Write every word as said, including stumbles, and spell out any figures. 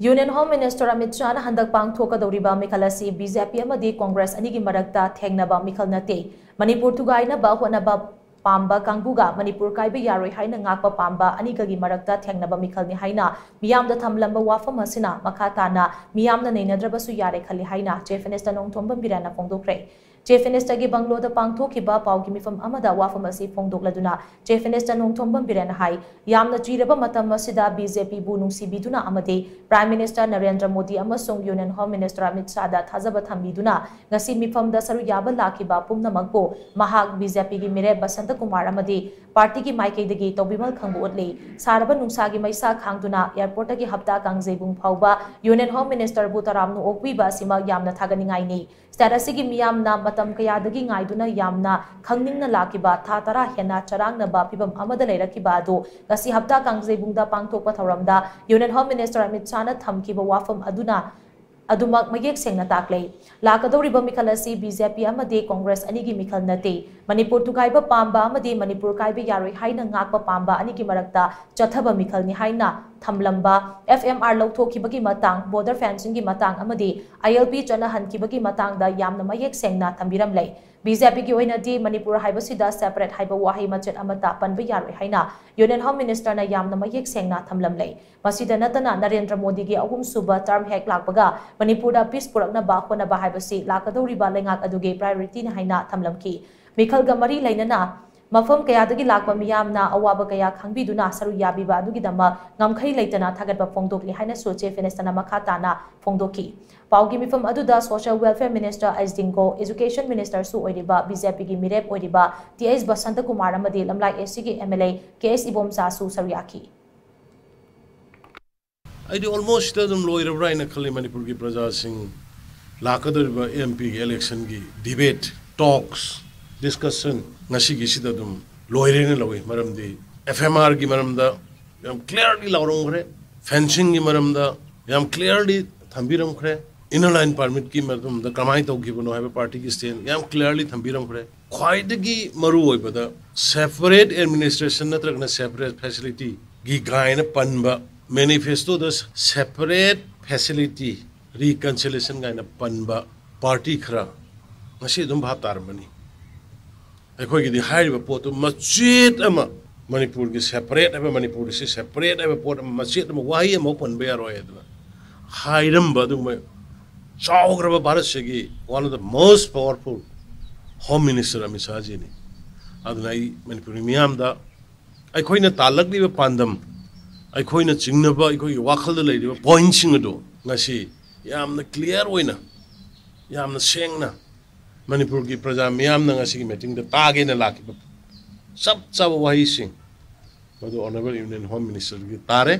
Union Home Minister Amit Shahꯅ ꯍꯟꯗꯛ ꯄꯥꯡꯊꯣꯛꯀꯗꯧꯔꯤꯕ ꯃꯤꯈꯜ ꯑꯁꯤ BJP ꯑꯃꯗꯤ Congress ꯑꯅꯤꯒꯤ ꯃꯔꯛꯇ ꯊꯦꯡꯅꯕ ꯃꯤꯈꯜ ꯅꯠꯇꯦ꯫ ꯃꯅꯤꯄꯨꯔ ꯊꯨꯒꯥꯏꯅꯕ ꯍꯣꯠꯅꯕ ꯄꯥꯝꯕ ꯀꯥꯡꯕꯨꯒ ꯃꯅꯤꯄꯨꯔ ꯀꯥꯏꯕ ꯌꯥꯔꯣꯏ ꯍꯥꯏꯅ ꯉꯥꯛꯄ ꯄꯥꯝꯕ ꯑꯅꯤꯒꯒꯤ ꯃꯔꯛꯇ ꯊꯦꯡꯅꯕ ꯃꯤꯈꯜꯅꯤ ꯍꯥꯏꯅ ꯃꯤꯌꯥꯝꯗ ꯊꯝꯂꯝꯕ ꯋꯥꯐꯝ ꯑꯁꯤꯅ ꯃꯈꯥ ꯇꯥꯅ ꯃꯤꯌꯥꯝꯅ ꯅꯩꯅꯗ꯭ꯔꯕꯁꯨ ꯌꯥꯔꯦ ꯈꯜꯂꯤ ꯍꯥꯏꯅ Chief Minister ꯅꯣꯡꯊꯣꯝꯕꯝ ꯕꯤꯔꯦꯟꯅ ꯐꯣꯡꯗꯣꯛꯈ꯭ꯔꯦ꯫ Chief Ministerꯒꯤ ꯕꯪꯒꯂꯣꯗ ꯄꯥꯡꯊꯣꯛꯈꯤꯕ ꯄꯥꯎꯒꯤ ꯃꯤꯐꯝ ꯑꯃꯗ ꯋꯥꯐꯝ ꯑꯁꯤ ꯐꯣꯡꯗꯣꯛꯂꯗꯨꯅ Chief Minister ꯅꯣꯡꯊꯣꯝꯕꯝ ꯕꯤꯔꯦꯟꯅ ꯍꯥꯏ, ꯌꯥꯝꯅ ꯆꯤꯔꯕ ꯃꯇꯝ ꯑꯁꯤꯗ BJPꯕꯨ ꯅꯨꯡꯁꯤꯕꯤꯗꯨꯅ ꯑꯃꯗꯤ Prime Minister ꯅꯔꯦꯟꯗ꯭ꯔ ꯃꯣꯗꯤ ꯑꯃꯁꯨꯡ Union Home Minister ꯑꯃꯤꯠ ꯁꯥꯍꯗ ꯊꯥꯖꯕ ꯊꯝꯕꯤꯗꯨꯅ ꯉꯁꯤ ꯃꯤꯐꯝꯗ ꯁꯔꯨꯛ ꯌꯥꯕ ꯂꯥꯛꯈꯤꯕ ꯄꯨꯝꯅꯃꯛꯄꯨ ꯃꯍꯥꯛ BJPꯒꯤ ꯃꯤꯔꯦꯞ ꯕꯁꯟꯇ ꯀꯨꯃꯥꯔ ꯑꯃꯗꯤ ꯄꯥꯔꯇꯤꯒꯤ ꯃꯥꯏꯀꯩꯗꯒꯤ ꯇꯧꯕꯤꯃꯜ ꯈꯪꯕ ꯎꯠꯂꯤ꯫ ꯁꯥꯔꯕ ꯅꯨꯡꯁꯥꯒꯤ ꯃꯩꯁꯥ ꯈꯥꯡꯗꯨꯅ ꯑꯦꯌꯔꯄꯣꯔꯠꯇꯒꯤ ꯍꯞꯇꯥ ꯀꯥꯡꯖꯩꯕꯨꯡ ꯐꯥꯎꯕ Union Home Ministerꯕꯨ ꯇꯔꯥꯝꯅ ꯑꯣꯛꯄꯤꯕ ꯑꯁꯤꯃꯛ ꯌꯥꯝꯅ ꯊꯥꯒꯠꯅꯤꯡꯉꯥꯏꯅꯤ꯫ State ꯑꯁꯤꯒꯤ ꯃꯤꯌꯥꯝꯅ ꯃꯇꯝ ꯀꯌꯥꯗꯒꯤ ꯉꯥꯏꯗꯨꯅ ꯌꯥꯝꯅ ꯈꯪꯅꯤꯡꯅ ꯂꯥꯛꯈꯤꯕ ꯊꯥ ꯇꯔꯥ ꯍꯦꯟꯅ ꯆꯔꯥꯡꯅꯕ ꯐꯤꯚꯝ ꯑꯃꯗ ꯂꯩꯔꯛꯈꯤꯕ ꯑꯗꯨ ꯉꯁꯤ ꯍꯞꯇꯥ ꯀꯥꯡꯖꯩꯕꯨꯡꯗ ꯄꯥꯡꯊꯣꯛꯄ ꯊꯧꯔꯝꯗ Union Home Minister ꯑꯃꯤꯠ ꯁꯥꯍꯅ ꯊꯝꯈꯤꯕ ꯋꯥꯐꯝ ꯑꯗꯨꯅ ꯑꯗꯨꯃꯛ ꯃꯌꯦꯛ ꯁꯦꯡꯅ ꯇꯥꯛꯂꯦ꯫ ꯂꯥꯛꯀꯗꯧꯔꯤꯕ ꯃꯤꯈꯜ ꯑꯁꯤ BJP ꯑꯃꯗꯤ Congress ꯑꯅꯤꯒꯤ ꯃꯤꯈꯜ ꯅꯠꯇꯦ꯫ ꯃꯅꯤꯄꯨꯔ ꯊꯨꯒꯥꯏꯕ ꯄꯥꯝꯕ ꯑꯃꯗꯤ ꯃꯅꯤꯄꯨꯔ ꯀꯥꯏꯕ ꯌꯥꯔꯣꯏ ꯍꯥꯏꯅ ꯉꯥꯛꯄ ꯄꯥꯝꯕ ꯑꯅꯤꯒꯤ ꯃꯔꯛꯇ ꯆꯠꯊꯕ ꯃꯤꯈꯜꯅꯤ ꯍꯥꯏꯅ ꯊꯝꯂꯝꯕ, FMR ꯂꯧꯊꯣꯛꯈꯤꯕꯒꯤ ꯃꯇꯥꯡ, border fencingꯒꯤ ꯃꯇꯥꯡ ꯑꯃꯗꯤ ILP ꯆꯠꯅꯍꯟꯈꯤꯕꯒꯤ ꯃꯇꯥꯡꯗ ꯌꯥꯝꯅ ꯃꯌꯦꯛ ꯁꯦꯡꯅ ꯊꯝꯕꯤꯔꯝꯂꯦ꯫ BJPꯒꯤ ꯑꯣꯏꯅꯗꯤ ꯃꯅꯤꯄꯨꯔ ꯍꯥꯏꯕꯁꯤꯗ separate ꯍꯥꯏꯕ ꯋꯥꯍꯩ ꯃꯆꯦꯠ ꯑꯃꯠꯇ ꯄꯟꯕ ꯌꯥꯔꯣꯏ ꯍꯥꯏꯅ Union Home Ministerꯅ ꯌꯥꯝꯅ ꯃꯌꯦꯛ ꯁꯦꯡꯅ ꯊꯝꯂꯝꯂꯦ꯫ ꯃꯁꯤꯗ ꯅꯠꯇꯅ ꯅꯔꯦꯟꯗ꯭ꯔ ꯃꯣꯗꯤꯒꯤ ꯑꯍꯨꯝꯁꯨꯕ term ꯍꯦꯛ ꯂꯥꯛꯄꯒ ꯃꯅꯤꯄꯨꯔꯗ peace ꯄꯨꯔꯛꯅꯕ ꯍꯣꯠꯅꯕ ꯍꯥꯏꯕꯁꯤ ꯂꯥꯛꯀꯗꯧꯔꯤꯕ ꯂꯩꯉꯥꯛ ꯑꯗꯨꯒꯤ priorityꯅꯤ ꯍꯥꯏꯅ ꯊꯝꯂꯝꯈꯤ꯫ ꯃꯤꯈꯜꯒ ꯃꯔꯤ ꯂꯩꯅꯅ ꯃꯐꯝ ꯀꯌꯥꯗꯒꯤ ꯂꯥꯛꯄ ꯃꯤꯌꯥꯝꯅ ꯑꯋꯥꯕ ꯀꯌꯥ ꯈꯪꯕꯤꯗꯨꯅ ꯁꯔꯨꯛ ꯌꯥꯕꯤꯕ ꯑꯗꯨꯒꯤꯗꯃꯛ ꯉꯝꯈꯩ ꯂꯩꯇꯅ ꯊꯥꯒꯠꯄ ꯐꯣꯡꯗꯣꯛꯂꯤ ꯍꯥꯏꯅꯁꯨ Chief Ministerꯅ ꯃꯈꯥ ꯇꯥꯅ ꯐꯣꯡꯗꯣꯛꯈꯤ꯫ ꯄꯥꯎꯒꯤ ꯃꯤꯐꯝ ꯑꯗꯨꯗ Social Welfare Minister ꯑꯩꯁ ꯗꯤꯡꯒꯣ, Education Ministerꯁꯨ ꯑꯣꯏꯔꯤꯕ BJPꯒꯤ ꯃꯤꯔꯦꯞ ꯑꯣꯏꯔꯤꯕ ꯇꯤ ꯑꯩꯆ ꯕꯁꯟꯇ ꯀꯨꯃꯥꯔ ꯑꯃꯗꯤ ꯂꯝꯂꯥꯏ ACꯒꯤ MLA ꯀꯦ ꯑꯦꯁ ꯏꯕꯣꯝꯆꯥꯁꯨ ꯁꯔꯨꯛ ꯌꯥꯈꯤ꯫ ꯑꯩꯗꯤ almost ꯑꯗꯨꯝ ꯂꯣꯏꯔꯕ꯭ꯔꯥ ꯍꯥꯏꯅ ꯈꯜꯂꯤ꯫ ꯃꯅꯤꯄꯨꯔꯒꯤ ꯄ꯭ꯔꯖꯥꯁꯤꯡ ꯂꯥꯛꯀꯗꯧꯔꯤꯕ MPꯒꯤ electionꯒꯤ debate, talks, discussion ꯉꯁꯤꯒꯤꯁꯤꯗ ꯑꯗꯨꯝ ꯂꯣꯏꯔꯦꯅ ꯂꯧꯏ꯫ ꯃꯔꯝꯗꯤ FMRꯒꯤ ꯃꯔꯝꯗ ꯌꯥꯝ clearly ꯂꯥꯎꯔꯝꯈ꯭ꯔꯦ, fencingꯒꯤ ꯃꯔꯝꯗ ꯌꯥꯝ clearly ꯊꯝꯕꯤꯔꯝꯈ꯭ꯔꯦ, inner line permitꯀꯤ ꯃꯔꯝꯗ ꯀꯃꯥꯏꯅ ꯇꯧꯈꯤꯕꯅꯣ ꯍꯥꯏꯕ partyꯒꯤ stand ꯌꯥꯝ clearly ꯊꯝꯕꯤꯔꯝꯈ꯭ꯔꯦ꯫ ꯈ꯭ꯋꯥꯏꯗꯒꯤ ꯃꯔꯨ ꯑꯣꯏꯕꯗ separate administration ꯅꯠꯇ꯭ꯔꯒꯅ separate facilityꯒꯤ ꯒꯥꯏꯅ ꯄꯟꯕ ꯃꯦꯅꯤꯐꯦꯁꯇꯣꯗ ꯁꯦꯄꯔꯦꯠ ꯐꯦꯁꯤꯂꯤꯇꯤ, ꯔꯤꯀꯟꯁꯤꯂꯦꯁꯟ ꯀꯥꯏꯅ ꯄꯟꯕ ꯄꯥꯔꯇꯤ ꯈꯔ ꯉꯁꯤ ꯑꯗꯨꯝ ꯚꯥꯞ ꯇꯥꯔꯝꯃꯅꯤ꯫ ꯑꯩꯈꯣꯏꯒꯤꯗꯤ ꯍꯥꯏꯔꯤꯕ ꯄꯣꯠꯇꯨ ꯃꯆꯦꯠ ꯑꯃ, ꯃꯅꯤꯄꯨꯔꯒꯤ ꯁꯦꯄꯔꯦꯠ ꯍꯥꯏꯕ, ꯃꯅꯤꯄꯨꯔꯒꯤꯁꯤ ꯁꯦꯄꯔꯦꯠ ꯍꯥꯏꯕ ꯄꯣꯠ ꯑꯃ, ꯃꯆꯦꯠ ꯑꯃ, ꯋꯥꯍꯩ ꯑꯃ ꯄꯟꯕ ꯌꯥꯔꯣꯏ ꯑꯗꯨꯅ ꯍꯥꯏꯔꯝꯕ ꯑꯗꯨꯒꯨꯝꯕ ꯆꯥꯎꯈ꯭ꯔꯕ ꯚꯥꯔꯠꯁꯤꯒꯤ one of the most powerful Home Minister Amit ꯁꯥꯍꯖꯤꯅꯤ꯫ ꯑꯗꯨꯅ ꯑꯩ ꯃꯅꯤꯄꯨꯔꯤ ꯃꯤꯌꯥꯝꯗ ꯑꯩꯈꯣꯏꯅ ꯇꯥꯜꯂꯛꯂꯤꯕ ꯄꯥꯟꯗꯝ, ꯑꯩꯈꯣꯏꯅ ꯆꯤꯡꯅꯕ, ꯑꯩꯈꯣꯏꯒꯤ ꯋꯥꯈꯜꯗ ꯂꯩꯔꯤꯕ ꯄꯣꯏꯟꯠꯁꯤꯡ ꯑꯗꯨ ꯉꯁꯤ ꯌꯥꯝꯅ ꯀ꯭ꯂꯤꯌꯥꯔ ꯑꯣꯏꯅ, ꯌꯥꯝꯅ ꯁꯦꯡꯅ ꯃꯅꯤꯄꯨꯔꯒꯤ ꯄ꯭ꯔꯖꯥ ꯃꯤꯌꯥꯝꯅ ꯉꯁꯤꯒꯤ ꯃꯤꯇꯤꯡꯗ ꯇꯥꯒꯦꯅ ꯂꯥꯛꯈꯤꯕ ꯆꯞ ꯆꯥꯕ ꯋꯥꯍꯩꯁꯤꯡ ꯃꯗꯨ ꯑꯣꯅꯔꯦꯕꯜ ꯌꯨꯅꯤꯌꯟ ꯍꯣꯝ ꯃꯤꯅꯤꯁꯇꯔꯒꯤ ꯇꯥꯔꯦ꯫